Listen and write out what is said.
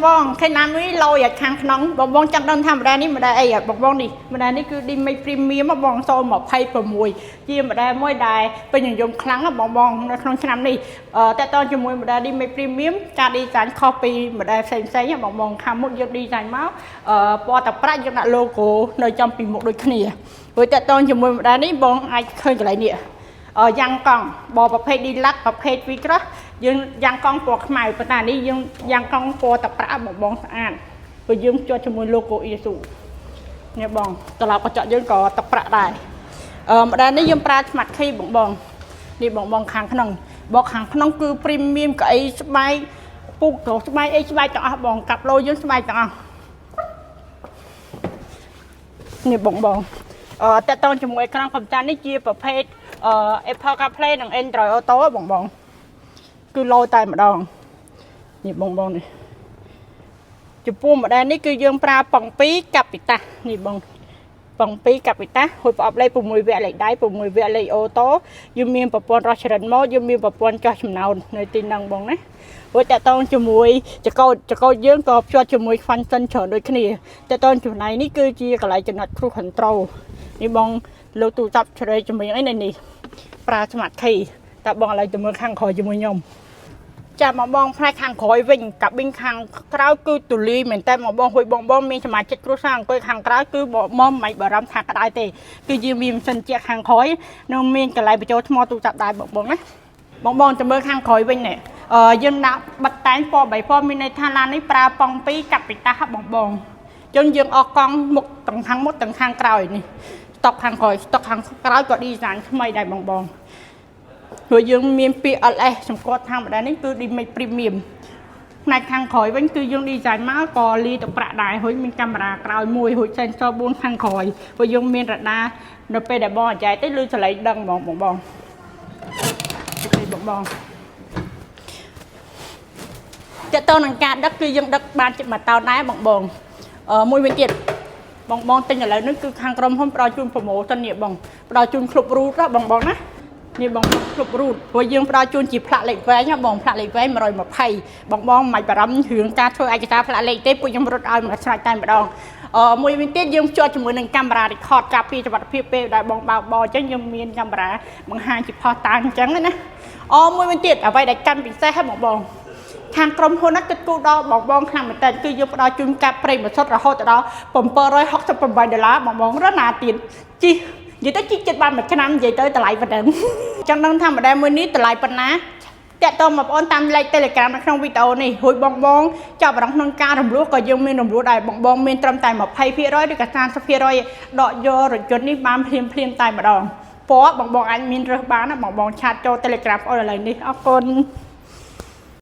បងឃើញណាមួយលយឲ្យខាងក្នុងបងបងចង់ដឹងថាម្ដងនេះម្ដងអីហ៎បងបងនេះម្ដងនេះគឺ D-Max Premium បង026ជាម្ដងមួយដែលពេញនិយមខ្លាំងណាបងបងនៅក្នុងឆ្នាំនេះអឺតើតើជាមួយម្ដង D-Max Premium ការ design ខុសពីម្ដងផ្សេងផ្សេងៗបងបងខាងមុខយើង design មកអឺពណ៌តែប្រាក់យើងដាក់ logo នៅចំពីមុខដូចគ្នាព្រោះតើតើជាមួយម្ដងនេះបងអាចឃើញកន្លែងនេះអឺយ៉ាងកង់បប្រភេទ Deluxe ប្រភេទ V-Cross យើងយ៉ាងកង់ពណ៌ខ្មៅប៉ុន្តែនេះយើងយ៉ាងកង់ពណ៌ទឹកប្រាក់បងបងស្អាតព្រោះយើងភ្ជាប់ជាមួយ logo Isuzu នេះបងត្រឡប់កញ្ចក់យើងក៏ទឹកប្រាក់ដែរអឺម្ដងនេះយើងប្រើ Smart Key បងបងនេះបងបងខាងក្នុងបងខាងក្នុងគឺ premium កៅអីស្បែកពូកក៏ស្បែកអីស្បែកទាំងអស់បងកាប់ឡូយើងស្បែកទាំងអស់នេះបងបងអឺតកតងជាមួយក្រង់កំចាន់នេះជាប្រភេទអឺ Apple CarPlay និង Android Auto បងបងគឺឡូតែម្ដងនេះបងបងនេះចំពោះម្ដងនេះគឺយើងប្រើប៉ុង2កាពីតានេះបងប៉ុង2កាពីតាហួយប្រអប់លេខ6វគ្គលេខដៃ6វគ្គលេខអូតូយើងមានប្រព័ន្ធរស់ចរិតម៉ូតយើងមានប្រព័ន្ធចោះចំណោននៅទីហ្នឹងបងណារួចតកតងជាមួយចកោតចកោតយើងក៏ភ្ជាប់ជាមួយ function ច្រើនដូចគ្នាតកតងចំណែកនេះគឺជាកន្លែងចំណុច cruise control នេះបងលើកទូរស័ព្ទជ្រេជាមួយអីនៅនេះប្រើ smart key តើបងឥឡូវទៅមើលខាងក្រោយជាមួយខ្ញុំ ចាបងបងផ្នែកខាងក្រោយវិញកាប៊ីនខាងក្រៅគឺទូលីមែនតើបងបងហួយបងបងមានសមាជិកគ្រួសារអង្គុយខាងក្រៅគឺបងមកមិនបារម្ភថាក្តៅទេគឺយើងមានម៉ាស៊ីនជាខាងក្រោយនិងមានកន្លែងបញ្ចូលថ្មទូរស័ព្ទដែរបងបងណាបងបងទៅមើលខាងក្រោយវិញនេះអឺយើងដាក់បិទតែងពណ៌3ពណ៌មានន័យថាឡាននេះប្រើប៉ុង2កាប់ពីតាបងបងចឹងយើងអស់កង់មុខទាំងខាងមុខទាំងខាងក្រោយនេះស្តុកខាងក្រោយស្តុកខាងក្រោយក៏ design ថ្មីដែរបងបង ព្រោះយើងមានពាក្យ LS សម្គាល់ថាម្ដងនេះគឺ D-Max Premium ផ្នែកខាងក្រោយវិញគឺយើង design មកក៏លីទៅប្រាក់ដែរហើយមានកាមេរ៉ាក្រោយមួយរួច sensor 4ខាងក្រោយព្រោះយើងមានរ៉ាដានៅពេលដែលបងអាយ៉ៃទៅឮសលេងដឹងហ្មងបងបងទេបងបងតើតើនឹងការដឹកគឺយើងដឹកបានជិត1តោនដែរបងបងអឺមួយវិញទៀតបងបងទិញឥឡូវនេះគឺខាងក្រុមហ៊ុនផ្ដល់ជូន promotion នេះបងផ្ដល់ជូនគ្រប់រូតណាបងបងណានេះបងគ្រប់រូតព្រោះយើងផ្ដល់ជូនជាផ្លាកលេខវែងណាបងផ្លាកលេខវែង120បងបងមិនបារម្ភរឿងការធ្វើឯកសារផ្លាកលេខទេពួកខ្ញុំរត់ឲ្យមកស្រេចតែម្ដងអឺមួយវិញទៀតយើងភ្ជាប់ជាមួយនឹងកាមេរ៉ា record ការពារសុវត្ថិភាពពេលដែលបងបើកបរអញ្ចឹងយើងមានកាមេរ៉ាបង្ហាញជាផុសតាងអញ្ចឹងណាអូមួយវិញទៀតអ្វីដែលកាន់ពិសេសហ៎បងបងខាងក្រុមហ៊ុនណាគិតគូរដល់បងបងខ្លាំងមែនតើគឺយើងផ្ដល់ជូនកាប់ប្រេងម៉ាសុតរហូតដល់768ដុល្លារបងបងរណាទៀតជីនិយាយទៅជីចិត្តបានមួយឆ្នាំនិយាយទៅតម្លៃប៉ុណ្ណឹងចង់ដឹងថាម្ដងមួយនេះតម្លៃប៉ុណ្ណាតាក់ទងមកបងតាមលេខ Telegram នៅក្នុងវីដេអូនេះរួចបងបងចាប់អារម្មណ៍ក្នុងការរំលោះក៏យើងមានរំលោះដែរបងបងមានត្រឹមតែ20%ឬក៏30%ដកយករថយន្តនេះបានភ្លាមភ្លាមតែម្ដងពណ៌បងបងអាចមានរើសបានណាបងបង chat ចូល Telegram បងឥឡូវនេះអរគុណ។